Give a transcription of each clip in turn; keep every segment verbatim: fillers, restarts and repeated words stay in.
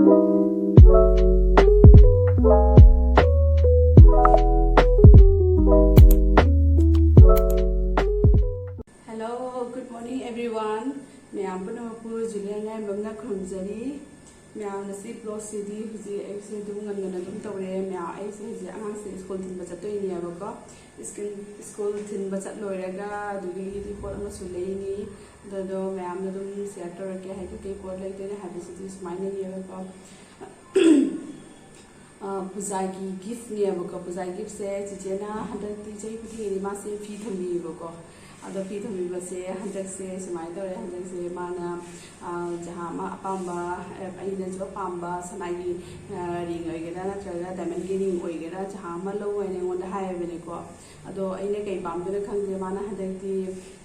Hello, good morning everyone. ꯃꯌꯥꯝ ꯄꯨꯝꯅꯃꯛꯄꯨ ꯖꯨꯂꯤꯌꯥ ꯉꯥꯏꯔꯝꯕꯝꯅ ꯈꯨꯔꯨꯝꯖꯔꯤ꯫ ꯃꯌꯥꯝ, ꯉꯁꯤ vlogꯁꯤꯗꯤ ꯍꯧꯖꯤꯛ ꯑꯩꯁꯦ ꯑꯗꯨꯝ ꯉꯟ ꯉꯟꯅ ꯑꯗꯨꯝ ꯇꯧꯔꯦ꯫ ꯃꯌꯥꯝ, ꯑꯩꯁꯦ ꯍꯧꯖꯤꯛ ꯑꯉꯥꯡꯁꯦ ꯁ꯭ꯀꯨꯜ ꯊꯤꯟꯕ ꯆꯠꯇꯣꯏꯅꯦꯕꯀꯣ꯫ ꯁ꯭ꯀꯨꯜ, ꯁ꯭ꯀꯨꯜ ꯊꯤꯟꯕ ꯆꯠꯂꯣꯏꯔꯒ ꯑꯗꯨꯗꯒꯤꯗꯤ ꯄꯣꯠ ꯑꯃꯁꯨ ꯂꯩꯅꯤ꯫ ꯑꯗꯨꯗꯣ ꯃꯌꯥꯝꯗ ꯑꯗꯨꯝ share ꯇꯧꯔꯛꯀꯦ, ꯍꯥꯏꯗꯤ ꯀꯩ ꯄꯣꯠ ꯂꯩꯗꯣꯏꯅꯣ ꯍꯥꯏꯕꯁꯤꯗꯤ ꯁꯨꯃꯥꯏꯅꯅꯦꯕꯀꯣ꯫ ꯑ, ꯄꯨꯖꯥꯒꯤ giftꯅꯦꯕꯀꯣ꯫ ꯄꯨꯖꯥꯒꯤ giftꯁꯦ ꯆꯤꯆꯦꯅ ꯍꯟꯗꯛꯇꯤ ꯆꯍꯤ ꯈꯨꯗꯤꯡꯒꯤꯗꯤ ꯃꯥꯁꯦ ꯐꯤ ꯊꯝꯕꯤꯌꯦꯕꯀꯣ꯫ ꯑꯗꯣ ꯐꯤ ꯊꯝꯕꯤꯕꯁꯦ ꯍꯟꯗꯛꯁꯦ ꯁꯨꯃꯥꯏꯅ ꯇꯧꯔꯦ꯫ ꯍꯟꯗꯛꯁꯦ ꯃꯥꯅ, ꯑ, ꯖꯍꯥ ꯑꯃ ꯑꯄꯥꯝꯕ, ꯑ, ꯑꯩꯅꯁꯨ ꯑꯄꯥꯝꯕ ꯁꯅꯥꯒꯤ, ꯑ, ring ꯑꯣꯏꯒꯦꯔꯥ ꯅꯠꯇ꯭ꯔꯒ diamondꯒꯤ ring ꯑꯣꯏꯒꯦꯔꯥ, ꯖꯍꯥ ꯑꯃ ꯂꯧ ꯍꯥꯏꯅ ꯑꯩꯉꯣꯟꯗ ꯍꯥꯏꯔꯕꯅꯦꯀꯣ꯫ ꯑꯗꯣ ꯑꯩꯅ ꯀꯩ ꯄꯥꯝꯗꯣꯏꯅꯣ ꯈꯪꯗꯦ꯫ ꯃꯥꯅ ꯍꯟꯗꯛꯇꯤ,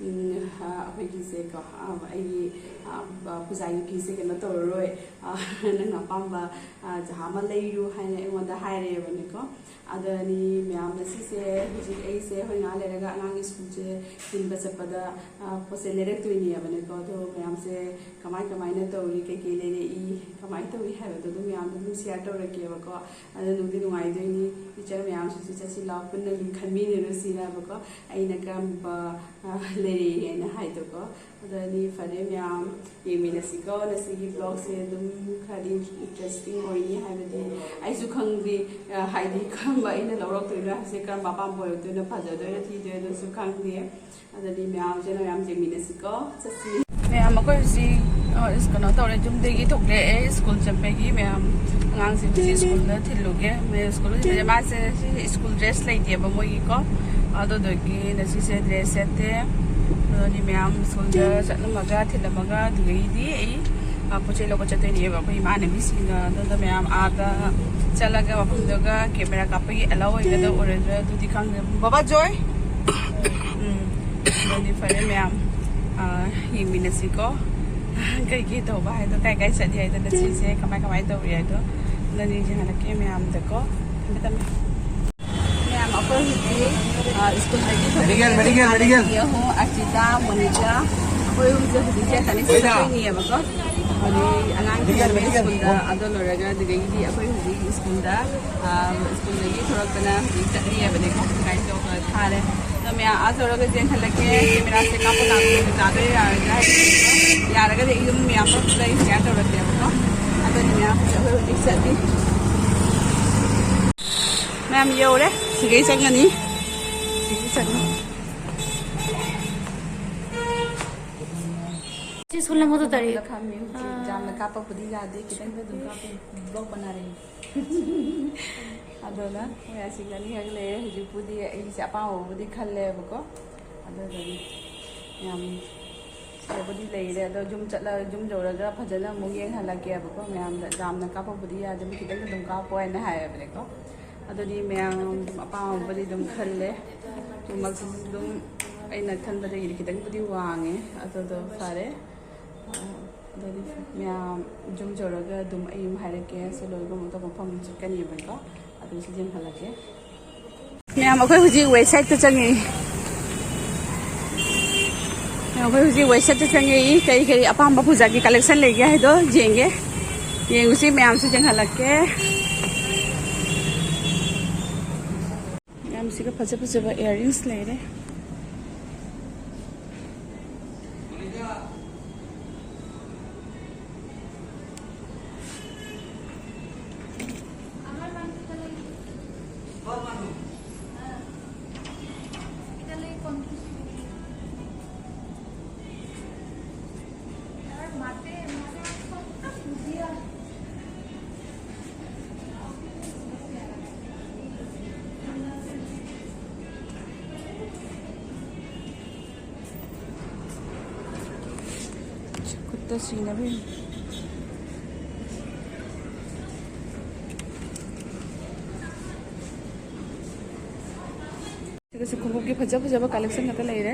ꯎꯝ, ꯑ, ꯑꯩꯈꯣꯏꯒꯤꯁꯦꯀꯣ, ꯑ, ꯑꯩꯒꯤ, ꯑ, ꯄꯨꯖꯥꯒꯤ ꯐꯤꯁꯦ ꯀꯩꯅꯣ ꯇꯧꯔꯔꯣꯏ, ꯑ, ꯅꯪꯅ ꯑꯄꯥꯝꯕ, ꯑ, ꯖꯍꯥ ꯑꯃ ꯂꯩꯌꯨ ꯍꯥꯏꯅ ꯑꯩꯉꯣꯟꯗ ꯍꯥꯏꯔꯦꯕꯅꯦꯀꯣ꯫ ꯑꯗꯅꯤ ꯃꯌꯥꯝ, ꯉꯁꯤꯁꯦ ꯍꯧꯖꯤꯛ ꯑꯩꯁꯦ ꯍꯣꯏ ꯉꯥꯏꯍꯥꯛ ꯂꯩꯔꯒ ꯑꯉꯥꯡꯒꯤ ꯁ꯭ꯀꯨꯜꯁꯦ ꯊꯤꯟꯕ ꯆꯠꯄꯗ, ꯑ, ꯄꯣꯠꯁꯦ ꯂꯩꯔꯛꯇꯣꯏꯅꯦꯕꯅꯦꯀꯣ꯫ ꯑꯗꯣ ꯃꯌꯥꯝꯁꯦ ꯀꯃꯥꯏ ꯀꯃꯥꯏꯅ ꯇꯧꯔꯤ, ꯀꯩꯀꯩ ꯂꯩꯔꯛꯏ, ꯀꯃꯥꯏꯅ ꯇꯧꯔꯤ ꯍꯥꯏꯕꯗꯣ ꯑꯗꯨꯝ ꯃꯌꯥꯝꯗ ꯑꯗꯨꯝ share ꯇꯧꯔꯛꯀꯦꯕꯀꯣ꯫ ꯑꯗꯣ ꯅꯨꯡꯗꯤ ꯅꯨꯡꯉꯥꯏꯗꯣꯏꯅꯤ꯫ Teacher ꯃꯌꯥꯝꯁꯤꯁꯨ ꯆꯠꯁꯤ ꯂꯥꯎ ꯄꯨꯟꯅ ꯑꯗꯨꯝ ꯈꯟꯃꯤꯟꯅꯔꯨꯁꯤꯅꯕꯀꯣ꯫ ꯑꯩꯅ ꯀꯔꯝꯕ, ꯑ, ꯂꯩꯔꯛꯏ ꯍꯥꯏꯅ ꯍꯥꯏꯗꯣꯀꯣ꯫ ꯑꯗꯨꯗꯤ ꯐꯔꯦ ꯃꯌꯥꯝ, ꯌꯦꯡꯃꯤꯟꯅꯁꯤꯀꯣ꯫ ꯉꯁꯤꯒꯤ vlogꯁꯦ ꯑꯗꯨꯝ ꯈꯔꯗꯤ interesting ꯑꯣꯏꯅꯤ, ꯍꯥꯏꯕꯗꯤ ꯑꯩꯁꯨ ꯈꯪꯗꯦ, ꯑ, ꯍꯥꯏꯗꯤ ꯀꯔꯝꯕ ꯑꯩꯅ ꯂꯧꯔꯛꯇꯣꯏꯅꯣ ꯍꯥꯏꯕꯁꯦ, ꯀꯔꯝꯕ ꯑꯄꯥꯝꯕ ꯑꯣꯏꯔꯛꯇꯣꯏꯅꯣ, ꯐꯖꯗꯣꯏꯔꯥ ꯊꯤꯗꯣꯏꯔꯥ ꯑꯗꯨꯁꯨ ꯈꯪꯗꯦ꯫ ꯑꯗꯨꯗꯤ ꯃꯌꯥꯝꯁꯦ ꯃꯌꯥꯝ ꯌꯦꯡꯃꯤꯟꯅꯁꯤꯀꯣ꯫ ꯆꯠꯁꯤ꯫ ꯃꯌꯥꯝ, ꯑꯩꯈꯣꯏ ꯍꯧꯖꯤꯛ, ꯑ, ꯏꯁ-, ꯀꯩꯅꯣ ꯇꯧꯔꯦ, ꯌꯨꯝꯗꯒꯤ ꯊꯣꯛꯂꯛꯑꯦ ꯁ꯭ꯀꯨꯜ ꯆꯠꯄꯒꯤ꯫ ꯃꯌꯥꯝ ꯑꯉꯥꯡꯁꯤꯡꯁꯤ ꯁ꯭ꯀꯨꯜꯗ ꯊꯤꯜꯂꯨꯒꯦ꯫ ꯃꯌꯥꯝ ꯁ꯭ꯀꯨꯜꯗ ꯊꯤꯜꯂꯦ꯫ ꯃꯥꯁꯦ ꯁꯤ ꯁ꯭ꯀꯨꯜ dress ꯂꯩꯇꯦꯕ ꯃꯣꯏꯒꯤꯀꯣ꯫ ꯑꯗꯨꯗꯨꯒꯤ ꯉꯁꯤꯁꯦ dress ꯁꯦꯠꯇꯦ꯫ ꯑꯗꯨꯗꯤ ꯃꯌꯥꯝ ꯁ꯭ꯀꯨꯜꯗ ꯆꯠꯂꯝꯃꯒ, ꯊꯤꯜꯂꯝꯃꯒ, ꯑꯗꯨꯗꯒꯤꯗꯤ ꯑꯩ, ꯑ, ꯄꯣꯠ ꯆꯩ ꯂꯧꯕ ꯆꯠꯇꯣꯏꯅꯦꯕ ꯑꯩꯈꯣꯏ ꯏꯃꯥꯟꯅꯕꯤꯁꯤꯡꯒ꯫ ꯑꯗꯨꯗ ꯃꯌꯥꯝ ꯑꯥꯗ ꯆꯠꯂꯒ ꯃꯐꯝꯗꯨꯒ camera ꯀꯥꯞꯄꯒꯤ allow ꯑꯣꯏꯒꯗ꯭ꯔꯥ ꯑꯣꯏꯔꯣꯏꯗ꯭ꯔꯥ ꯑꯗꯨꯗꯤ ꯈꯪꯗꯦ꯫ ꯕꯕꯥ ꯖꯣꯏ! ꯎꯝ, ꯑꯗꯨꯗꯤ ꯐꯔꯦ ꯃꯌꯥꯝ, ꯑ, ꯌꯦꯡꯃꯤꯟꯅꯁꯤꯀꯣ꯫ ꯀꯩꯀꯩ ꯇꯧꯕ ꯍꯥꯏꯗꯣ, ꯀꯥꯏ ꯀꯥꯏ ꯆꯠꯂꯤ ꯍꯥꯏꯗꯣ, ꯉꯁꯤꯁꯦ ꯀꯃꯥꯏ ꯀꯃꯥꯏ ꯇꯧꯔꯤ ꯍꯥꯏꯗꯣ, ꯑꯗꯨꯗꯤ ꯌꯦꯡꯍꯜꯂꯛꯀꯦ ꯃꯌꯥꯝꯗꯀꯣ꯫ ꯊꯝꯃꯦ, ꯊꯝꯃꯦ꯫ ꯃꯌꯥꯝ, ꯑꯩꯈꯣꯏ ꯍꯧꯖꯤꯛ, ꯑ, ꯁ꯭ꯀꯨꯜꯗꯒꯤ medical, medical, medical꯫ ꯑꯩꯈꯣꯏ ꯑꯍꯨꯝ, ꯑꯔꯆꯤꯇꯥ, ꯃꯣꯅꯤꯀꯥ, ꯑꯩꯈꯣꯏ ꯑꯍꯨꯝꯁꯦ ꯍꯧꯖꯤꯛꯁꯦ ꯀꯟꯅ ꯆꯠꯇꯣꯏꯅꯦꯕꯀꯣ꯫ ꯑꯗꯩ ꯑꯉꯥꯡꯁꯤꯡ ꯁ꯭ꯀꯨꯜꯗ, ꯑꯗꯣ ꯂꯣꯏꯔꯒ ꯑꯗꯨꯗꯒꯤꯗꯤ ꯑꯩꯈꯣꯏ ꯍꯧꯖꯤꯛ ꯁ꯭ꯀꯨꯜꯗ, ꯑ, ꯁ꯭ꯀꯨꯜꯗꯒꯤ ꯊꯣꯛꯂꯛꯇꯅ ꯍꯧꯖꯤꯛ ꯆꯠꯂꯤꯑꯕꯅꯦꯀꯣ, ꯒꯥꯔꯤ ꯇꯧꯔꯒ ꯊꯥꯔꯦ꯫ ꯑꯗꯣ ꯃꯌꯥꯝ ꯑꯥ ꯇꯧꯔꯒ ꯆꯦꯟꯈꯠꯂꯛꯀꯦ, ꯀꯦꯃꯦꯔꯥꯁꯦ ꯀꯥꯞꯄ ꯂꯥꯛꯄ ꯌꯥꯗꯣꯏꯔꯥ ꯌꯥꯔꯣꯏꯗ꯭ꯔꯥ ꯍꯥꯏꯕꯗꯣ, ꯌꯥꯔꯒꯗꯤ ꯑꯩ ꯑꯗꯨꯝ ꯃꯌꯥꯝ ꯄꯨꯂꯞ ꯑꯩ ꯁꯤꯌꯥꯔ ꯇꯧꯔꯛꯀꯦꯕꯀꯣ꯫ ꯑꯗꯨꯅꯤ ꯃꯌꯥꯝ ꯍꯧꯖꯤꯛ ꯑꯩꯈꯣꯏ ꯍꯧꯖꯤꯛ ꯆꯠꯂꯤ꯫ ꯃꯌꯥꯝ ꯌꯧꯔꯦ꯫ ꯁꯤꯒꯩ ꯆꯪꯉꯅꯤ꯫ ꯁꯤꯒꯩ ꯆꯪꯉꯅꯤ꯫ ꯁꯤ ꯁ꯭ꯀꯨꯜ ꯂꯪ ꯍꯣꯗꯣ ꯇꯥꯔꯤ꯫ ꯐꯝꯃꯤ ꯍꯧꯖꯤꯛ꯫ ꯑꯥ꯫ ꯌꯥꯝꯅ ꯀꯥꯞꯄꯛꯄꯗꯤ ꯌꯥꯗꯦ, ꯈꯤꯇꯪꯗ ꯑꯗꯨꯝ ꯀꯥꯞꯄꯤ꯫ ꯕ꯭ꯂꯣꯛ ꯃꯅꯥꯔꯦ꯫ ꯑꯗꯨꯅ ꯃꯣꯏ ꯑꯁꯤ ꯑꯅꯤꯈꯛ ꯂꯩꯔꯦ꯫ ꯍꯧꯖꯤꯛꯄꯨꯗꯤ ꯑꯩꯁꯦ ꯑꯄꯥꯝꯕꯕꯨꯗꯤ ꯈꯜꯂꯦꯕꯀꯣ꯫ ꯑꯗꯨꯗꯨꯅꯤ ꯌꯥꯝ ꯁꯤꯗꯕꯨꯗꯤ ꯂꯩꯔꯦ꯫ ꯑꯗꯣ ꯌꯨꯝ ꯆꯠꯂ, ꯌꯨꯝ ꯌꯧꯔꯒ ꯐꯖꯅ ꯑꯃꯨꯛ ꯌꯦꯡꯍꯜꯂꯛꯀꯦꯕꯀꯣ ꯃꯌꯥꯝꯗ꯫ ꯌꯥꯝꯅ ꯀꯥꯞꯄꯛꯄꯗꯤ ꯌꯥꯗꯦ, ꯃꯤ ꯈꯤꯇꯪ ꯑꯗꯨꯝ ꯀꯥꯞꯄꯣ ꯍꯥꯏꯅ ꯍꯥꯏꯌꯦꯕꯅꯦꯀꯣ꯫ ꯑꯗꯨꯗꯤ ꯃꯌꯥꯝ ꯑꯗꯨꯝ ꯑꯄꯥꯝꯕꯕꯨꯗꯤ ꯑꯗꯨꯝ ꯈꯜꯂꯦ꯫ ꯃꯃꯜꯁꯨ ꯑꯗꯨꯝ ꯑꯩꯅ ꯈꯟꯕꯗꯒꯤꯗꯤ ꯈꯤꯇꯪꯕꯨꯗꯤ ꯋꯥꯡꯉꯦ꯫ ꯑꯗꯨꯗꯣ ꯐꯔꯦ꯫ ꯑꯗꯨꯗꯤ ꯃꯌꯥꯝ ꯌꯨꯝ ꯌꯧꯔꯒ ꯑꯗꯨꯝ ꯑꯩ ꯑꯃꯨꯛ ꯍꯥꯏꯔꯛꯀꯦ꯫ ꯁꯤ ꯂꯣꯏꯔꯒ ꯑꯃꯨꯛ ꯑꯇꯣꯞꯄ ꯃꯐꯝ ꯑꯃꯨꯛ ꯆꯠꯀꯅꯤꯕꯀꯣ꯫ ꯑꯗꯨꯁꯨ ꯌꯦꯡꯍꯜꯂꯛꯀꯦ꯫ ꯃꯌꯥꯝ, ꯑꯩꯈꯣꯏ ꯍꯧꯖꯤꯛ ꯋꯦꯁ ꯁꯥꯏꯗꯇ ꯆꯪꯉꯛꯏ꯫ ꯃꯌꯥꯝ, ꯑꯩꯈꯣꯏ ꯍꯧꯖꯤꯛ ꯋꯦꯁ ꯁꯥꯏꯗꯇ ꯆꯪꯉꯛꯏ꯫ ꯀꯔꯤ ꯀꯔꯤ ꯑꯄꯥꯝꯕ ꯄꯨꯖꯥꯒꯤ ꯀꯂꯦꯛꯁꯟ ꯂꯩꯒꯦ ꯍꯥꯏꯗꯣ ꯌꯦꯡꯒꯦ꯫ ꯌꯦꯡꯉꯨꯁꯤ, ꯃꯌꯥꯝꯁꯨ ꯌꯦꯡꯍꯜꯂꯛꯀꯦ꯫ ꯃꯌꯥꯝꯁꯤꯒ ꯐꯖ ꯐꯖꯕ ꯏꯌꯥꯔꯤꯡꯁ ꯂꯩꯔꯦ꯫ ꯈꯨꯠꯇ ꯁꯤꯅꯕ ꯌꯦꯡꯉꯨ꯫ ꯁꯤꯗꯁꯨ ꯈꯣꯡꯎꯞꯀꯤ ꯐꯖ ꯐꯖꯕ ꯀꯂꯦꯛꯁꯟ ꯉꯥꯛꯇ ꯂꯩꯔꯦ꯫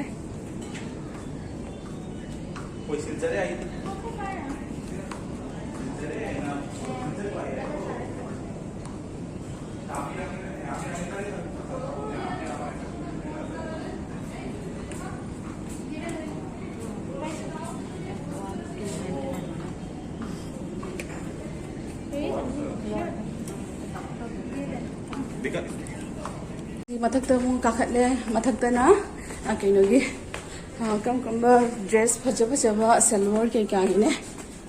ꯃꯊꯛꯇ ꯑꯃꯨꯛ ꯀꯥꯈꯠꯂꯦ꯫ ꯃꯊꯛꯇꯅ, ꯑ, ꯀꯩꯅꯣꯒꯤ, ꯑ, ꯀꯔꯝ ꯀꯔꯝꯕ dress ꯐꯖ ꯐꯖꯕ, silver ꯀꯩꯀꯥꯒꯤꯅꯦ꯫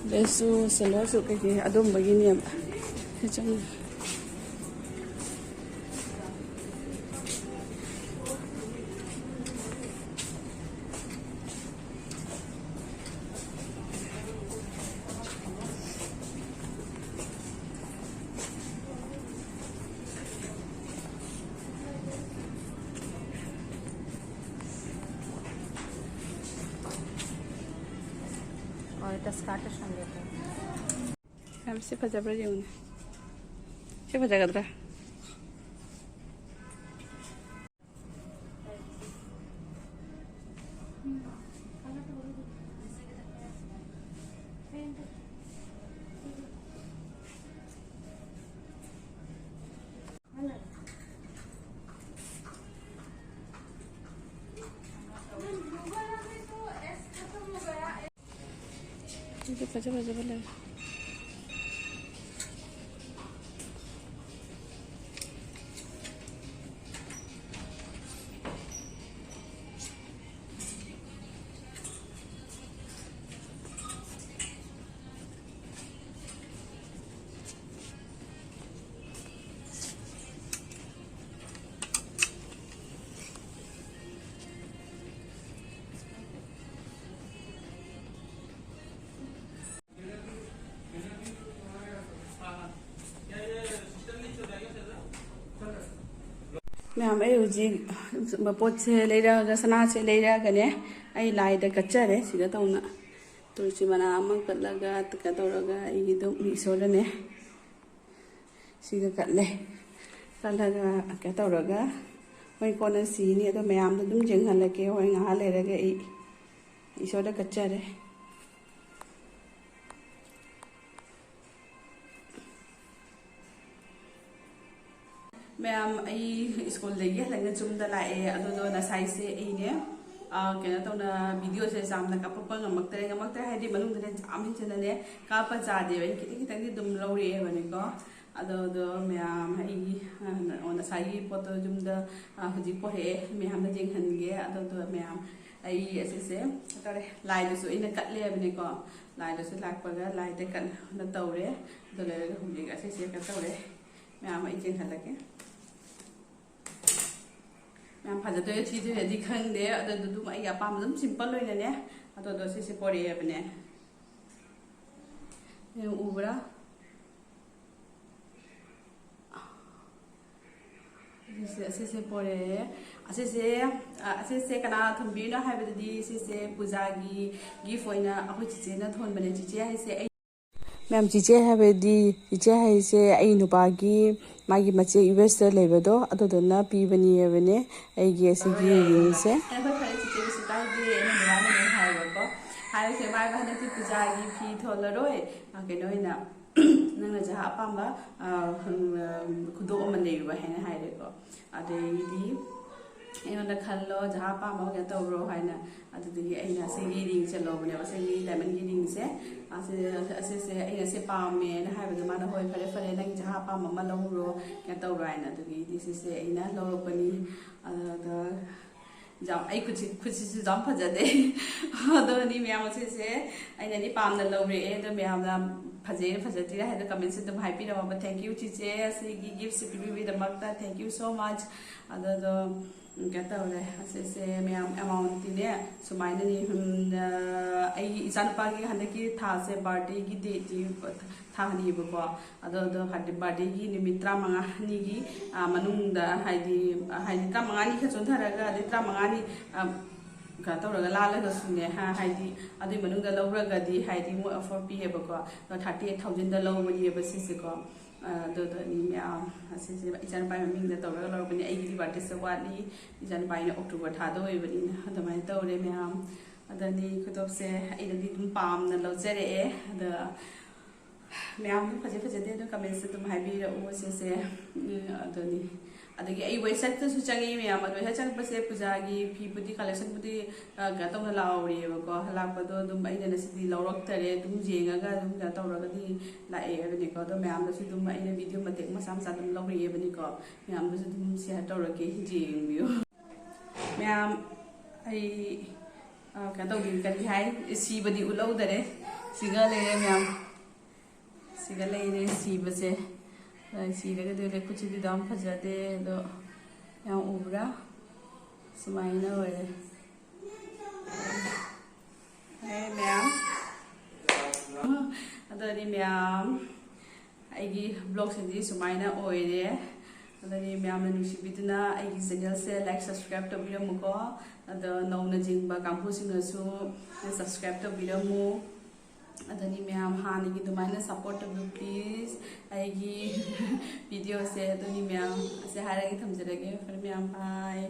Dressꯁꯨ, silverꯁꯨ ꯀꯩꯀꯩ ꯑꯗꯨꯝꯕꯒꯤꯅꯦꯕ꯫ ꯁꯤ ꯆꯪꯉꯦ꯫ ꯍꯣꯏ, ꯇꯁꯀꯥꯔꯠꯇ ꯁꯪꯒꯦ ꯇꯧꯕ꯫ ꯌꯥꯝ ꯁꯤ ꯐꯖꯕ꯭ꯔꯥ ꯌꯦꯡꯉꯨꯅꯦ꯫ ꯁꯤ ꯐꯖꯒꯗ꯭ꯔꯥ? ꯐꯖ ꯐꯖꯕ ꯂꯩ꯫ ꯃꯌꯥꯝ, ꯑꯩ ꯍꯧꯖꯤꯛ ꯄꯣꯠꯁꯦ ꯂꯩꯔꯛꯑꯒ, ꯁꯅꯥꯁꯦ ꯂꯩꯔꯛꯑꯒꯅꯦ, ꯑꯩ ꯂꯥꯏꯗ ꯀꯠꯆꯔꯦ꯫ ꯁꯤꯗ ꯇꯧꯅ ꯇꯨꯜꯁꯤ ꯃꯅꯥ ꯑꯃ ꯀꯠꯂꯒ, ꯀꯩꯅꯣ ꯇꯧꯔꯒ, ꯑꯩꯒꯤ ꯑꯗꯨꯝ ꯏꯁꯣꯔꯗꯅꯦ, ꯁꯤꯒ ꯀꯠꯂꯦ꯫ ꯀꯠꯂꯒ, ꯀꯩꯅꯣ ꯇꯧꯔꯒ, ꯃꯣꯏ ꯀꯣꯟꯅ ꯁꯤꯅꯤ꯫ ꯑꯗꯣ ꯃꯌꯥꯝꯗꯣ ꯑꯗꯨꯝ ꯌꯦꯡꯍꯜꯂꯛꯀꯦ꯫ ꯍꯣꯏ, ꯉꯥꯏꯍꯥꯛ ꯂꯩꯔꯒ ꯑꯩ ꯏꯁꯣꯔꯗ ꯀꯠꯆꯔꯦ꯫ ꯃꯌꯥꯝ, ꯑꯩ ꯁ꯭ꯀꯨꯜꯗꯒꯤ ꯍꯜꯂꯛꯅ ꯌꯨꯝꯗ ꯂꯥꯛꯑꯦ꯫ ꯑꯗꯨꯗꯣ ꯉꯁꯥꯏꯁꯦ ꯑꯩꯅꯦ, ꯑꯥ, ꯀꯩꯅꯣ ꯇꯧꯅ, ꯚꯤꯗꯤꯑꯣꯁꯦ ꯌꯥꯝꯅ ꯀꯥꯞꯄꯛꯄ ꯉꯝꯃꯛꯇ꯭ꯔꯦ꯫ ꯉꯝꯃꯛꯇ꯭ꯔꯦ ꯍꯥꯏꯗꯤ, ꯃꯅꯨꯡꯗꯅꯦ ꯌꯥꯝ ꯍꯦꯟꯖꯟꯅꯅꯦ ꯀꯥꯞꯄ ꯌꯥꯗꯦꯕ꯫ ꯑꯩꯅ ꯈꯤꯇꯪ ꯈꯤꯇꯪꯗꯤ ꯑꯗꯨꯝ ꯂꯧꯔꯛꯑꯦꯕꯅꯤꯀꯣ꯫ ꯑꯗꯣ, ꯑꯗꯣ ꯃꯌꯥꯝ, ꯑꯩꯒꯤ, ꯑ, ꯉꯁꯥꯏꯒꯤ ꯄꯣꯠꯇꯣ ꯌꯨꯝꯗ, ꯑ, ꯍꯧꯖꯤꯛ ꯄꯣꯔꯛꯑꯦ, ꯃꯌꯥꯝꯗ ꯌꯦꯡꯍꯟꯒꯦ꯫ ꯑꯗꯣ, ꯑꯗꯣ ꯃꯌꯥꯝ, ꯑꯩ ꯑꯁꯤꯁꯦ ꯀꯩ ꯇꯧꯔꯦ, ꯂꯥꯏꯗꯨꯁꯨ ꯑꯩꯅ ꯀꯠꯂꯦꯕꯅꯤꯀꯣ꯫ ꯂꯥꯏꯗꯨꯁꯨ ꯂꯥꯛꯄꯒ ꯂꯥꯏꯗ ꯀꯠꯅ ꯇꯧꯔꯦ꯫ ꯑꯗꯨ ꯂꯣꯏꯔꯒ ꯍꯧꯖꯤꯛ ꯑꯁꯤꯁꯦ ꯀꯩꯅꯣ ꯇꯧꯔꯦ, ꯃꯌꯥꯝ ꯑꯩ ꯌꯦꯡꯍꯜꯂꯛꯀꯦ꯫ ꯃꯌꯥꯝ ꯐꯖꯗꯣꯏꯔ ꯊꯤꯗꯣꯏꯔꯗꯤ ꯈꯪꯗꯦ, ꯑꯗꯨ ꯑꯗꯨꯝ ꯑꯩꯒꯤ ꯑꯄꯥꯝꯕ ꯑꯗꯨꯝ ꯁꯤꯝꯄꯜ ꯑꯣꯏꯅꯅꯦ꯫ ꯑꯗꯣ, ꯑꯗꯣ ꯁꯤꯁꯦ ꯄꯣꯔꯛꯑꯦꯕꯅꯦ꯫ ꯃꯌꯥꯝ ꯎꯕ꯭ꯔꯥ? ꯑꯁꯤꯁꯦ, ꯑꯁꯤꯁꯦ ꯄꯣꯔꯛꯑꯦ꯫ ꯑꯁꯤꯁꯦ, ꯑ, ꯑꯁꯤꯁꯦ ꯀꯅꯥ ꯊꯣꯟꯕꯤꯔꯤꯅꯣ ꯍꯥꯏꯕꯗꯗꯤ, ꯁꯤꯁꯦ ꯄꯨꯖꯥꯒꯤ ꯒꯤꯐ ꯑꯣꯏꯅ ꯑꯩꯈꯣꯏ ꯆꯤꯆꯦꯅ ꯊꯣꯟꯕꯅꯦ꯫ ꯆꯤꯆꯦ ꯍꯥꯏꯁꯦ ꯑꯩ ꯃꯌꯥꯝ, ꯆꯤꯆꯦ ꯍꯥꯏꯕꯗꯤ, ꯆꯤꯆꯦ ꯍꯥꯏꯁꯦ ꯑꯩ ꯅꯨꯄꯥꯒꯤ, ꯃꯥꯒꯤ ꯃꯆꯦ ꯌꯨ ꯑꯦꯁꯇ ꯂꯩꯕꯗꯣ, ꯑꯗꯨꯗꯨꯅ ꯄꯤꯕꯅꯦꯕꯅꯦ ꯑꯩꯒꯤ ꯑꯁꯤꯒꯤ ꯔꯤꯡꯁꯦ꯫ ꯑꯩ ꯍꯣꯏ, ꯐꯔꯦ ꯆꯤꯆꯦ, ꯀꯩꯁꯨ ꯀꯥꯏꯗꯦ, ꯑꯩꯅ ꯕꯕꯥꯅ ꯑꯗꯨꯝ ꯍꯥꯏꯕꯀꯣ꯫ ꯍꯥꯏꯔꯤꯁꯦ, ꯃꯥ ꯍꯟꯗꯛꯇꯤ ꯄꯨꯖꯥꯒꯤ ꯐꯤ ꯊꯣꯜꯂꯔꯣꯏ, ꯑ, ꯀꯩꯅꯣ ꯑꯣꯏꯅ, ꯅꯪꯅ ꯖꯍꯥ ꯑꯄꯥꯝꯕ, ꯑ, ꯎꯝ, ꯈꯨꯗꯣꯞ ꯑꯃ ꯂꯩꯔꯨꯕ ꯍꯥꯏꯅ ꯍꯥꯏꯔꯦꯀꯣ꯫ ꯑꯗꯩꯗꯤ ꯑꯩꯉꯣꯟꯗ ꯈꯜꯂꯣ, ꯖꯍꯥ ꯑꯄꯥꯝꯕ ꯑꯃ ꯀꯩꯅꯣ ꯇꯧꯔꯣ ꯍꯥꯏꯅ꯫ ꯑꯗꯨꯗꯒꯤ ꯑꯩꯅ ꯑꯁꯤꯒꯤ ꯔꯤꯡꯁꯦ ꯂꯧꯕꯅꯦꯕ, ꯑꯁꯤꯒꯤ ꯗꯥꯏꯃꯟꯒꯤ ꯔꯤꯡꯁꯦ꯫ ꯑꯁꯤ-, ꯑꯁꯤꯁꯦ ꯑꯩꯅ ꯁꯤ ꯄꯥꯝꯃꯦꯅ ꯍꯥꯏꯕꯗ ꯃꯥꯅ, "ꯍꯣꯏ, ꯐꯔꯦ, ꯐꯔꯦ, ꯅꯪ ꯖꯍꯥ ꯑꯄꯥꯝꯕ ꯑꯃ ꯂꯧꯔꯣ, ꯀꯩꯅꯣ ꯇꯧꯔꯣ" ꯍꯥꯏꯅ꯫ ꯑꯗꯨꯒꯤꯗꯤ ꯁꯤꯁꯦ ꯑꯩꯅ ꯂꯧꯔꯛꯄꯅꯤ꯫ ꯑꯗ ꯌꯥꯝ, ꯑꯩ ꯈꯨꯠꯁꯤ-, ꯈꯨꯠꯁꯤꯁꯨ ꯌꯥꯝ ꯐꯖꯗꯦ꯫ ꯑꯗꯣ ꯑꯅꯤ ꯃꯌꯥꯝ ꯑꯁꯤꯁꯦ ꯑꯩꯅꯗꯤ ꯄꯥꯝꯅ ꯂꯧꯔꯛꯑꯦ꯫ ꯑꯗꯣ ꯃꯌꯥꯝꯅ ꯐꯖꯩ ꯐꯖꯗ꯭ꯔꯤꯔꯥ ꯍꯥꯏꯗꯣ ꯀꯃꯦꯟꯁꯦ ꯑꯗꯨꯝ ꯍꯥꯏꯕꯤꯔꯝꯃꯣꯕ꯫ Thank you ꯆꯤꯆꯦ, ꯑꯁꯤꯒꯤ ꯒꯤꯐꯁꯦ ꯄꯤꯕꯤꯕꯒꯤꯗꯃꯛꯇ thank you so much꯫ ꯑꯗꯣ, ꯑꯗꯣ, ꯎꯝ, ꯀꯩꯅꯣ ꯇꯧꯔꯦ, ꯑꯁꯤꯁꯦ ꯃꯌꯥꯝ ꯑꯦꯃꯥꯎꯟꯠꯇꯤꯅꯦ ꯁꯨꯃꯥꯏꯅꯅꯤ꯫ ꯎꯝ, ꯑ, ꯑꯩꯒꯤ ꯏꯆꯥꯅꯨꯄꯥꯒꯤ ꯍꯟꯗꯛꯀꯤ ꯊꯥꯁꯦ ꯕꯥꯔꯗꯦꯒꯤ ꯗꯦꯠꯇꯤ ꯊꯥꯅꯤꯕꯀꯣ꯫ ꯑꯗꯣ, ꯑꯗꯣ ꯍꯥꯏꯗꯤ ꯕꯥꯔꯗꯦꯒꯤ ꯅꯨꯃꯤꯠ ꯇꯔꯥꯃꯉꯥꯅꯤꯒꯤ, ꯑ, ꯃꯅꯨꯡꯗ ꯍꯥꯏꯗꯤ, ꯍꯥꯏꯗꯤ ꯇꯔꯥꯃꯉꯥꯅꯤ ꯈꯔ ꯆꯣꯟꯊꯔꯒ ꯑꯗꯩ ꯇꯔꯥꯃꯉꯥꯅꯤ, ꯑ, ꯀꯩꯅꯣ ꯇꯧꯔꯒ ꯂꯥꯜꯂꯒꯁꯨꯅꯦ, ꯍꯥ, ꯍꯥꯏꯗꯤ ꯑꯗꯨꯒꯤ ꯃꯅꯨꯡꯗ ꯂꯧꯔꯒꯗꯤ ꯍꯥꯏꯗꯤ ꯃꯣꯏ ꯑꯣꯐꯔ ꯄꯤꯌꯦꯕꯀꯣ꯫ ꯑꯗꯣ thirty eight thousandꯗ ꯂꯧꯕꯅꯦꯕ ꯁꯤꯁꯦꯀꯣ꯫ ꯑ, ꯑꯗꯨꯗꯅꯤ ꯃꯌꯥꯝ ꯑꯁꯤꯁꯦ ꯏꯆꯥꯅꯨꯄꯥꯒꯤ ꯃꯃꯤꯡꯗ ꯇꯧꯔꯒ ꯂꯧꯔꯛꯄꯅꯦ꯫ ꯑꯩꯒꯤꯗꯤ ꯕꯥꯔꯗꯦꯁꯦ ꯋꯥꯠꯂꯤ, ꯏꯆꯥꯅꯨꯄꯥꯒꯤꯅ ꯑꯣꯛꯇꯣꯕꯔ ꯊꯥꯗ ꯑꯣꯏꯕꯅꯤꯅ꯫ ꯑꯗꯨꯃꯥꯏꯅ ꯇꯧꯔꯦ ꯃꯌꯥꯝ꯫ ꯑꯗꯅꯤ ꯈꯨꯗꯣꯞꯁꯦ ꯑꯩꯅꯗꯤ ꯑꯗꯨꯝ ꯄꯥꯝꯅ ꯂꯧꯖꯔꯛꯑꯦ꯫ ꯑꯗ ꯃꯌꯥꯝ ꯑꯗꯨꯝ ꯐꯖꯩ ꯐꯖꯗꯦ ꯑꯗꯨꯝ ꯀꯃꯦꯟꯁꯇ ꯑꯗꯨꯝ ꯍꯥꯏꯕꯤꯔꯛꯎ ꯁꯤꯁꯦ꯫ ꯎꯝ, ꯑꯗꯨꯅꯤ꯫ ꯑꯗꯒꯤ ꯑꯩ ꯋꯦꯁꯠꯇꯁꯨ ꯆꯪꯉꯤ ꯃꯌꯥꯝ꯫ ꯑꯗꯣ ꯋꯦꯁꯠ ꯆꯪꯉꯛꯄꯁꯦ ꯄꯨꯖꯥꯒꯤ ꯐꯤꯕꯨꯗꯤ, ꯀꯂꯦꯛꯁꯟꯕꯨꯗꯤ, ꯑ, ꯀꯩꯅꯣ ꯇꯧꯅ ꯂꯥꯛꯍꯧꯔꯤꯑꯕꯀꯣ꯫ ꯍꯜꯂꯛꯄꯗꯣ ꯑꯗꯨꯝ ꯑꯩꯅ ꯉꯁꯤꯗꯤ ꯂꯧꯔꯛꯇꯔꯦ꯫ ꯑꯗꯨꯝ ꯌꯦꯡꯉꯒ ꯑꯗꯨꯝ ꯀꯩꯅꯣ ꯇꯧꯔꯒꯗꯤ ꯂꯥꯛꯑꯦ ꯍꯥꯏꯕꯅꯤꯀꯣ꯫ ꯑꯗꯣ ꯃꯌꯥꯝꯗꯁꯨ ꯑꯗꯨꯝ ꯑꯩꯅ ꯚꯤꯗꯤꯑꯣ ꯃꯇꯦꯛ ꯃꯆꯥ ꯃꯆꯥ ꯑꯗꯨꯝ ꯂꯧꯔꯛꯑꯦꯕꯅꯤꯀꯣ꯫ ꯃꯌꯥꯝꯗꯁꯨ ꯑꯗꯨꯝ ꯁꯤꯌꯔ ꯇꯧꯔꯛꯀꯦ, ꯌꯦꯡꯕꯤꯌꯨ꯫ ꯃꯌꯥꯝ, ꯑꯩ, ꯑ, ꯀꯩꯅꯣ ꯇꯧꯕꯤ, ꯀꯔꯤ ꯍꯥꯏ, ꯁꯤꯕꯗꯤ ꯎꯠꯍꯧꯗꯔꯦ꯫ ꯁꯤꯒ ꯂꯩꯔꯦ ꯃꯌꯥꯝ꯫ ꯁꯤꯒ ꯂꯩꯔꯦ ꯁꯤꯕꯁꯦ꯫ ꯑ, ꯁꯤꯔꯒꯗꯤ ꯂꯩꯈꯨꯠꯁꯤꯗꯤ ꯑꯗꯨꯝ ꯐꯖꯗꯦ, ꯑꯗꯣ ꯌꯥꯝ ꯎꯕ꯭ꯔꯥ? ꯁꯨꯃꯥꯏꯅ ꯑꯣꯏꯔꯦ꯫ ꯍꯦ ꯃꯌꯥꯝ꯫ ꯑꯗꯨꯅꯤ ꯃꯌꯥꯝ, ꯑꯩꯒꯤ ꯕ꯭ꯂꯣꯛꯁꯤꯗꯤ ꯁꯨꯃꯥꯏꯅ ꯑꯣꯏꯔꯦ꯫ ꯑꯗꯨꯅꯤ ꯃꯌꯥꯝꯅ ꯅꯨꯡꯁꯤꯕꯤꯗꯨꯅ ꯑꯩꯒꯤ ꯆꯦꯅꯦꯜꯁꯦ ꯂꯥꯏꯛ, ꯁꯕꯁꯀ꯭ꯔꯥꯏꯕ ꯇꯧꯕꯤꯔꯝꯃꯨꯀꯣ꯫ ꯑꯗꯣ ꯅꯧꯅ ꯆꯤꯡꯕ ꯀꯥꯡꯕꯨꯁꯤꯡꯅꯁꯨ ꯁꯕꯁꯀ꯭ꯔꯥꯏꯕ ꯇꯧꯕꯤꯔꯝꯃꯨ꯫ ꯑꯗꯨꯅꯤ ꯃꯌꯥꯝ, ꯍꯥꯟꯅꯒꯤ ꯑꯗꯨꯃꯥꯏꯅ ꯁꯞꯄꯣꯔꯠ ꯇꯧꯕꯤꯌꯨ ꯄ꯭ꯂꯤꯖ ꯑꯩꯒꯤ ꯚꯤꯗꯤꯑꯣꯁꯦ꯫ ꯑꯗꯨꯅꯤ ꯃꯌꯥꯝ, ꯑꯁꯤ ꯍꯥꯏꯔꯒ ꯊꯝꯖꯔꯒꯦ꯫ ꯐꯔꯦ ꯃꯌꯥꯝ, ꯕꯥꯏ꯫